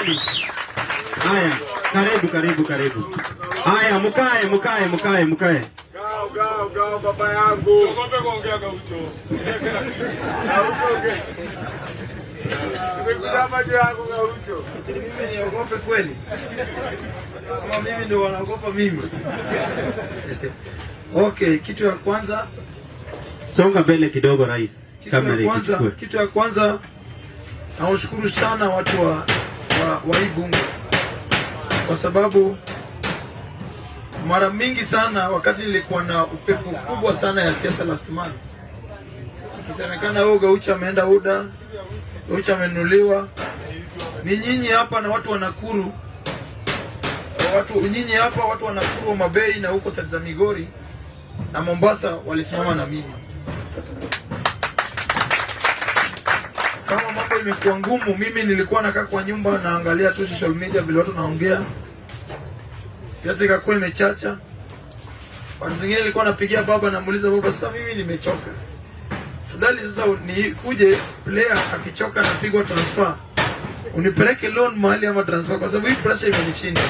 Tafadhali. Haya, karibu, karibu, karibu. Haya, mkae, mkae, mkae, mkae. Gau, gau, gau, baba yangu. Usiogope kuongea, Gaucho. Gaucho, ongea. Nimekuja hapa juu yako, Gaucho. Mimi niogope kweli? Kama mimi ndio wanaogopa mimi? Okay, kitu ya kwanza Songa mbele kidogo, rais. Kitu Kamera ya kwanza, ikuchukue. Kitu ya kwanza nawashukuru sana watu wa hii bunge kwa sababu mara mingi sana wakati nilikuwa na upepo kubwa sana ya siasa last month, ikisemekana huyo Gaucho ameenda UDA, Gaucho amenunuliwa, ni nyinyi hapa na watu wa Nakuru, watu nyinyi hapa, watu wa Nakuru, Homa Bay na huko side za Migori na Mombasa walisimama na mimi. Kama mambo imekuwa ngumu, mimi nilikuwa nakaa kwa nyumba naangalia tu social media vile watu naongea, siasa ikakuwa imechacha. Watu zingine nilikuwa napigia baba, namuuliza baba, sasa mimi nimechoka, afadhali sasa nikuje player akichoka napigwa transfer, unipeleke loan mahali ama transfer, kwa sababu hii pressure imenishinda.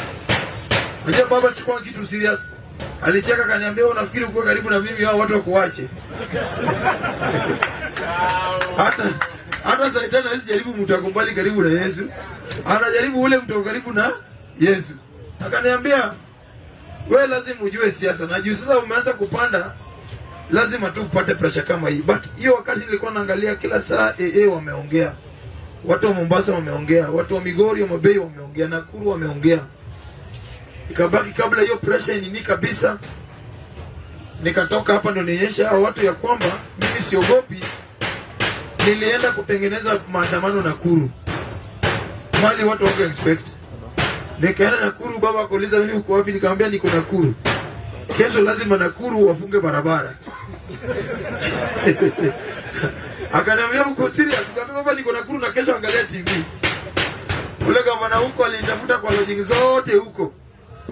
Unajua baba chukua kitu serious. Alicheka akaniambia, "Unafikiri uko karibu na mimi hao watu wakuache?" Hata Shetani hawezi jaribu mtu ako mbali karibu na Yesu. Anajaribu ule mtu ako karibu na Yesu. Akaniambia, "We lazima ujue siasa na juu sasa umeanza kupanda, lazima tu upate pressure kama hii." But hiyo wakati nilikuwa naangalia kila saa AA wameongea. Watu wa Mombasa wameongea, watu wa Migori, wa Bay wameongea, Nakuru wameongea. Ikabaki kabla hiyo pressure nini kabisa, nikatoka hapa ndo nionyeshe hao watu ya kwamba mimi siogopi. Nilienda kutengeneza maandamano Nakuru, mali watu wako expect. Nikaenda Nakuru, baba akauliza, "Mimi uko wapi?" Nikamwambia, "Niko Nakuru. Kesho lazima Nakuru wafunge barabara." Akaniambia, "Uko serious?" Nikamwambia, "Baba, niko Nakuru na kesho angalia TV." Ule gavana huko alinitafuta kwa lodging zote huko,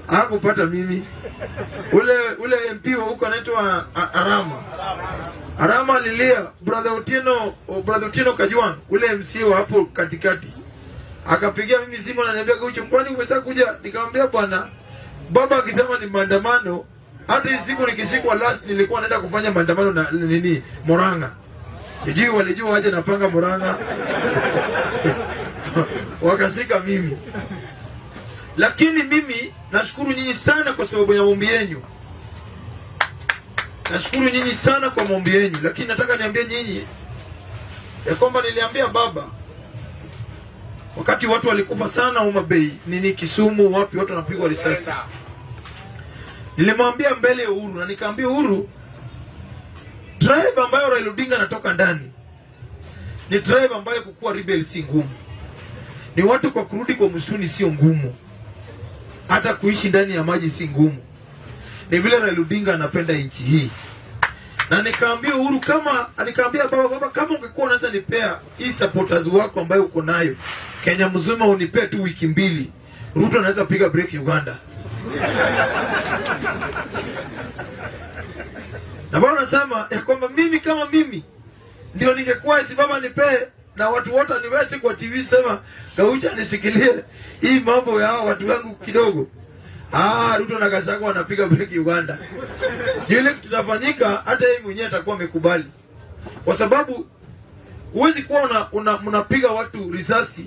hakupata mimi. Ule MP wa huko anaitwa Arama. Arama alilia brother Otieno, brother Otieno Kajwang, ule MC wa hapo katikati. Akapigia mimi simu, ananiambia, "Gaucho, kwani umesha kuja?" Nikamwambia, "Bwana, baba akisema ni maandamano, hata hii siku nikishikwa last nilikuwa naenda kufanya maandamano na nini Murang'a." Sijui walijua waje napanga Murang'a. Wakashika mimi. Lakini mimi nashukuru nyinyi sana kwa sababu ya maombi yenu. Nashukuru nyinyi sana kwa maombi yenu, lakini nataka niambie nyinyi ya kwamba niliambia baba wakati watu walikufa sana Homa Bay, nini Kisumu, wapi watu wanapigwa risasi. Nilimwambia mbele ya Uhuru na nikaambia Uhuru, tribe ambayo Raila Odinga anatoka ndani ni tribe ambayo kukua rebel si ngumu. Ni watu kwa kurudi kwa msituni sio ngumu, hata kuishi ndani ya maji si ngumu. Ni vile Raila Odinga anapenda nchi hii. Na nikaambia Uhuru kama nikaambia baba, "Baba, kama ungekuwa unaweza nipea hii supporters wako ambayo uko nayo Kenya mzima, unipee tu wiki 2, Ruto anaweza piga break Uganda." Na baba nasema ya kwamba mimi kama mimi ndio ningekuwa eti baba nipee na watu wote niwete kwa TV, sema Gaucho nisikilie hii mambo ya hawa watu wangu kidogo. Ah, Ruto na Gachagua wanapiga break Uganda. Yule kitu kitafanyika hata yeye mwenyewe atakuwa amekubali. Kwa sababu huwezi kuwa mnapiga watu risasi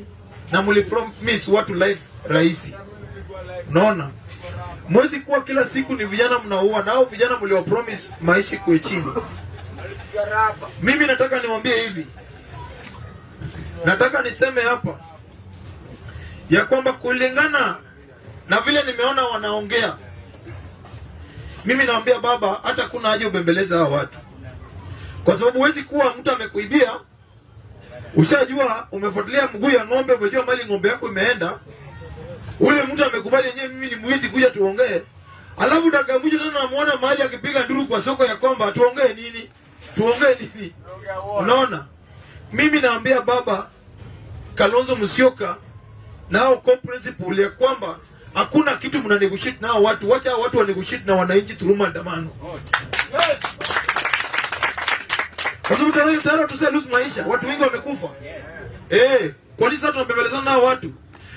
na mlipromise watu life rahisi. Unaona? Mwezi kuwa kila siku ni vijana mnaua, nao vijana mliwa promise maisha kuwe chini. Mimi nataka niwaambie hivi. Nataka niseme hapa ya kwamba kulingana na vile nimeona wanaongea, mimi naambia baba, hata kuna haja ubembeleza hao watu, kwa sababu huwezi kuwa mtu amekuibia, ushajua umefuatilia mguu ya ng'ombe, umejua mali ng'ombe yako imeenda, ule mtu amekubali yenyewe, mimi ni mwizi, kuja tuongee, alafu dakika mwisho tena namuona mahali akipiga nduru kwa soko ya kwamba tuongee nini, tuongee nini? Unaona, mimi naambia baba Kalonzo Musyoka nao kwa principle ya kwamba hakuna kitu mna negotiate nao watu, wacha hao watu wa negotiate na wananchi through maandamano. Kwa sababu tayari tuse lose maisha, watu wengi wamekufa. Kwa nini sasa tunabembelezana nao watu?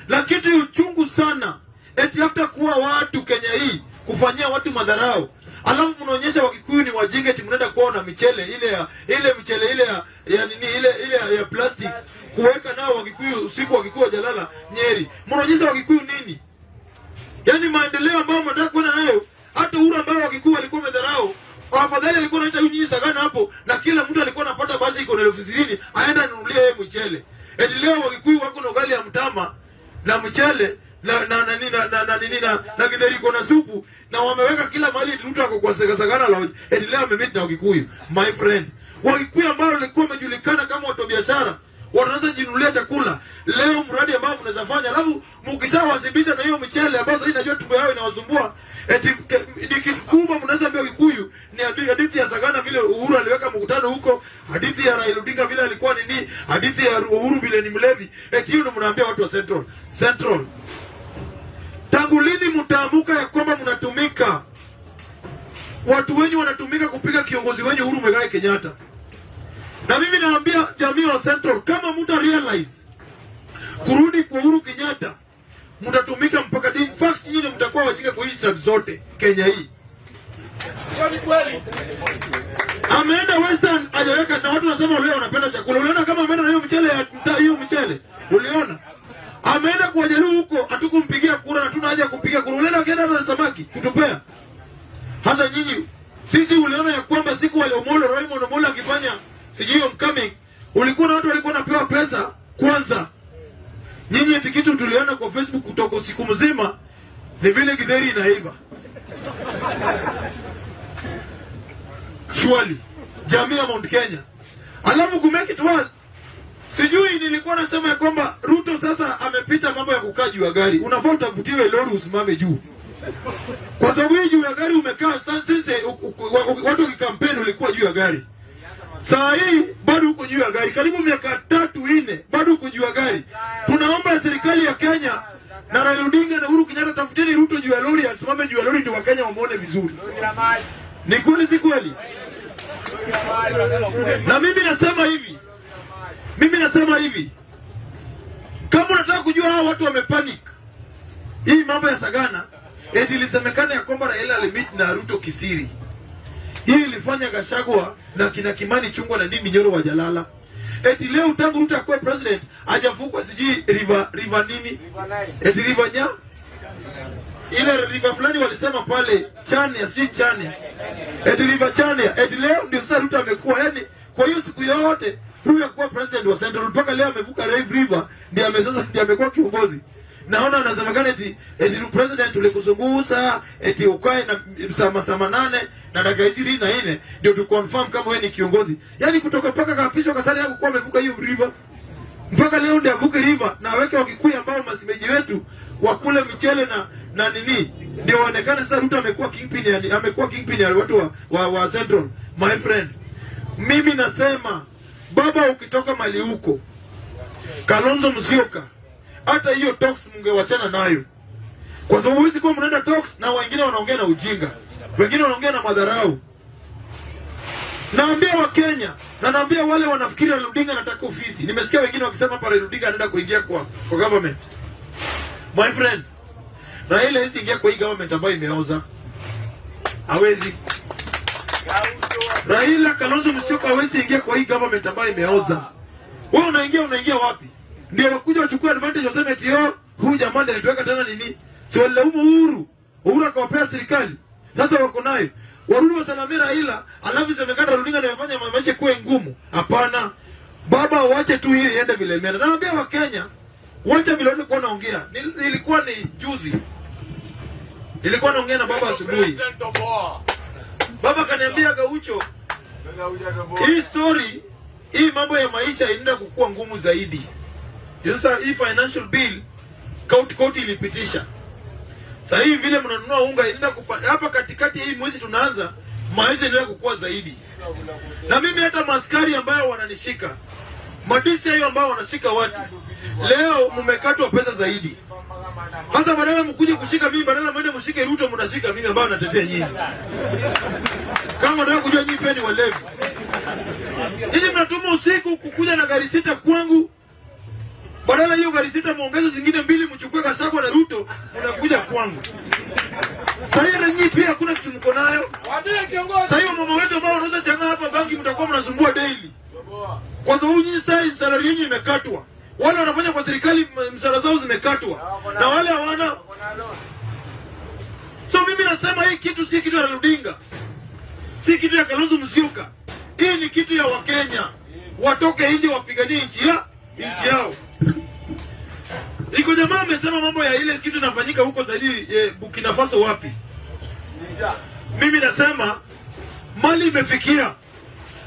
Na kitu uchungu sana, eti after kuwa watu Kenya hii kufanyia watu madharau, alafu mnaonyesha Wakikuyu ni wajinga, eti mnaenda kuwa na michele ile ya ile mchele ile ya nini ile ya plastic kuweka nao Wakikuyu usiku, Wakikuyu wajalala Nyeri. Mnaonyesha Wakikuyu nini? Yaani maendeleo ambayo mnataka kwenda nayo, hata Uhuru ambao Wakikuyu walikuwa wamedharau, afadhali alikuwa anaita nyinyi Sagana hapo, na kila mtu alikuwa anapata basi iko na 20,000 aenda anunulie yeye mchele. Eti leo Wakikuyu wako na ugali ya mtama na mchele na nini na githeri iko na supu na wameweka kila mahali, eti Ruto ako kwa Sagana Lodge. Eti leo amemeet na Wakikuyu. My friend, Wakikuyu ambao walikuwa wamejulikana kama watu wa biashara wanaweza jinunulia chakula leo, mradi ambao mnaweza fanya, alafu mkishawasibisha na hiyo mchele ambayo sasa najua tumbo yao inawasumbua, eti ni kitu kubwa mnaweza ambia Kikuyu ni hadithi ya Sagana vile Uhuru aliweka mkutano huko, hadithi ya Raila Odinga vile alikuwa nini, hadithi ya Uhuru vile ni mlevi, eti hiyo ndio mnaambia watu wa Central. Central, tangu lini mtaamuka ya kwamba mnatumika? Watu wenyu wanatumika kupiga kiongozi wenyu Uhuru Muigai Kenyatta. Na mimi naambia jamii wa Central, kama mta realize kurudi kwa Uhuru Kenyatta, mtatumika mpaka, in fact nyinyi mtakuwa wajinga kwa hizi tribes zote Kenya hii. Ameenda Western hajaweka, na watu wanasema leo wanapenda chakula. Uliona kama ameenda na hiyo mchele ya mtaa, hiyo mchele uliona? Ameenda kwa Wajaluo huko, hatukumpigia kura na tuna haja kumpigia kura. Uliona akienda na samaki kutupea. Hasa nyinyi sisi, uliona ya kwamba siku wale Omolo, Raymond Omolo akifanya sijui homecoming, ulikuwa na watu walikuwa wanapewa pesa kwanza. Nyinyi eti kitu tuliona kwa Facebook kutoka usiku mzima ni vile githeri inaiva. Surely jamii ya Mount Kenya. Alafu ku make it worse, sijui nilikuwa nasema ya kwamba Ruto sasa amepita mambo ya kukaa juu ya gari. Unafaa utafutiwe lori usimame juu. Kwa sababu hii juu ya gari umekaa sasa, since watu wakikampeni ulikuwa juu ya gari. Saa hii bado uko juu ya gari, karibu miaka 3 4 bado uko juu ya gari. Tunaomba serikali ya Kenya na Raila Odinga na Uhuru Kenyatta, tafuteni Ruto juu ya lori, asimame juu ya lori ndio Wakenya wamuone vizuri. Ni kweli si kweli? Na mimi nasema hivi, mimi nasema hivi, kama unataka kujua hao watu wamepanic, hii mambo ya Sagana, eti ilisemekana ya kwamba Raila alimeet na Ruto kisiri. Hii ilifanya Gachagua na kina Kimani Ichung'wah na Ndindi Nyoro wajalala. Eti leo tangu Ruto akuwe president hajafukwa sijui river nini? Eti river nya ile river fulani walisema pale Chania, sijui Chania. Eti river Chania. Eti leo ndio sasa Ruto amekuwa, yani kwa hiyo siku yote Ruto akuwa president wa Central mpaka leo amevuka river ndiye sasa ndiye amekuwa kiongozi. Naona anasemekana eti president ulikuzunguza eti ukae na saa 8:24 ndio tu confirm kama wewe ni kiongozi. Yaani kutoka mpaka kaapishwa Kasari yako kuwa amevuka hiyo river. Mpaka leo ndio avuke river na aweke Wakikuyu ambao masimeji wetu wakule michele na nini ndio waonekane sasa Ruto amekuwa kingpin, yani amekuwa kingpin ya watu wa Central. My friend, mimi nasema baba, ukitoka mali huko Kalonzo Musyoka, hata hiyo talks mngewachana nayo, kwa sababu huwezi kuwa mnaenda talks na wengine wanaongea na ujinga, wengine wanaongea na madharau. Naambia Wakenya na naambia wale wanafikiri Raila Odinga anataka ofisi. Nimesikia wengine wakisema hapa Raila Odinga anaenda kuingia kwa government. My friend, Raila hawezi ingia kwa hii government ambayo imeoza. Hawezi. Raila Kalonzo Musyoka hawezi ingia kwa hii government ambayo imeoza. Wewe unaingia wapi? Ndio wakuja wachukue advantage waseme eti oh, huyu jamaa ndiye alituweka tena nini? Si walilaumu Uhuru. Uhuru akawapea serikali. Sasa wako nayo. Warudi wasalamie Raila, alafu isemekana Raila Odinga amefanya maisha kuwe ngumu. Hapana. Baba, wache tu hii iende vile imeenda. Naambia Wakenya, wacha vile nilikuwa naongea. Ilikuwa ni juzi. Nilikuwa naongea na baba asubuhi. Baba kaniambia, Gaucho, hii story, hii mambo ya maisha inaenda kukua ngumu zaidi. Sasa hii financial bill court ilipitisha. Sasa hivi vile mnanunua unga inaenda hapa katikati ya hii mwezi tunaanza, maisha inaenda kukua zaidi. Na mimi hata maskari ambayo wananishika, madisi hayo ambao wanashika watu, leo mmekatwa pesa zaidi. Sasa badala mkuje kushika mimi, badala mwende mshike Ruto, mnashika mimi ambao natetea nyinyi. Kama nataka kujua nyinyi pia ni walevi. Nyinyi mnatuma usiku kukuja na gari 6 kwangu. Badala hiyo gari sita muongeze zingine mbili, mchukue Gachagua na Ruto, mnakuja kwangu. Sasa hiyo na nyinyi pia hakuna kitu mko nayo. Sasa hiyo mama wetu ambao wanauza chang'aa hapa banki, mtakuwa mnasumbua daily. Kwa sababu nyinyi sasa salary yenu imekatwa. Wale wanafanya kwa serikali mshahara zao zimekatwa. Na wale hawana. So mimi nasema hii kitu si kitu ya Raila Odinga. Si kitu ya Kalonzo Musyoka. Hii ni kitu ya Wakenya. Watoke nje wapiganie nchi yao. Iko jamaa amesema mambo ya ile kitu inafanyika huko zaidi Burkina Faso wapi? Mimi nasema mali imefikia,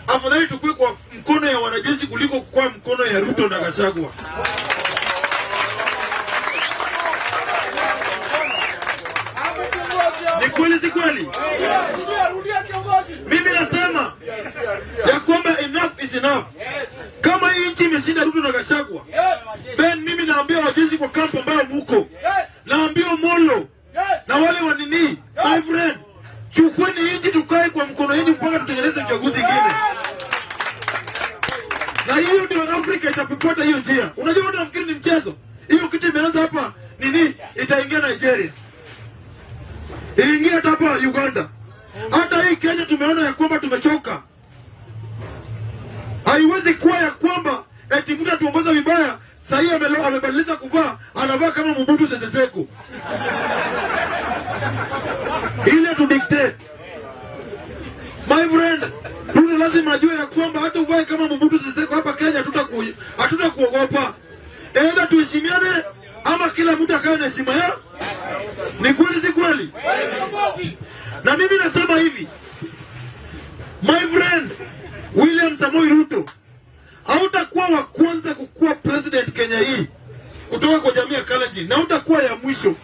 afadhali tukue kwa mkono ya wanajeshi kuliko kwa mkono ya Ruto na Gachagua. Ni kweli si kweli? Mimi nasema ya kwamba enough is enough. Kama hii nchi imeshinda Ruto na Gachagua, then mimi naambia wajeshi kwa camp ambayo muko, naambia Molo na wale wa nini, my friend, chukueni nchi tukae kwa mkono yenu mpaka tutengeneze uchaguzi ingine. Na hiyo ndio Afrika itapopata hiyo njia. Unajua watu nafikiri ni mchezo. Hiyo kitu imeanza hapa nini, itaingia Nigeria, iingie hata hapa Uganda, hata hii Kenya tumeona ya kwamba tumechoka. Haiwezi kuwa ya kwamba eti mtu atuongoza vibaya, sahii amebadilisha kuvaa, anavaa kama Mobutu Sese Seko ile tu dictate. My friend, Ruto lazima ajue ya kwamba hata uvae kama Mobutu Sese Seko hapa Kenya hatutakuogopa. Either tuheshimiane ama kila mtu akae na heshima yao. Ni kweli si kweli? Na mimi nasema hivi, my friend William Samoei Ruto, hautakuwa wa kwanza kukuwa president Kenya hii kutoka kwa jamii ya Kalenjin na hautakuwa ya mwisho.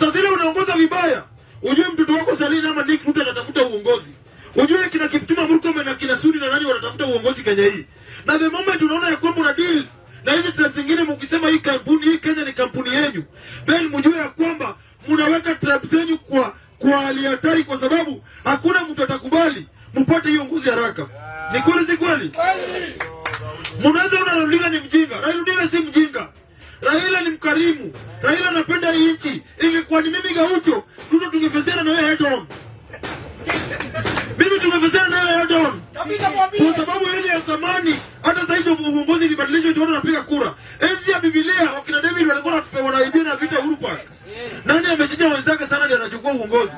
Saa zile unaongoza vibaya, ujue mtoto wako Salini ama Nick Ruto atatafuta uongozi. Ujue kina Kipchumba Murkomen na kina Sudi na nani wanatafuta uongozi Kenya hii. Na the moment unaona ya kwamba una deal na hizi tribes zingine, mkisema hii kampuni hii Kenya ni kampuni yenu, then mjue ya kwamba mnaweka tribes zenyu kwa hali hatari, kwa sababu hakuna mtu atakubali mpate hiyo nguzi haraka. Ni kweli si kweli? Mnaweza ona Raila Odinga ni mjinga. Raila Odinga si mjinga. Raila ni mkarimu. Raila anapenda hii nchi. Ingekuwa ni mimi Gaucho, Ruto tungefesiana na wewe head on. Mimi tungefesiana na wewe head on. Kwa sababu ile ya zamani hata sasa hivi uongozi ilibadilishwa, watu wanapiga kura. Enzi ya Biblia wakina David walikuwa wanaibia na vita Uhuru Park. Nani amechinja wenzake sana ndiye anachukua uongozi.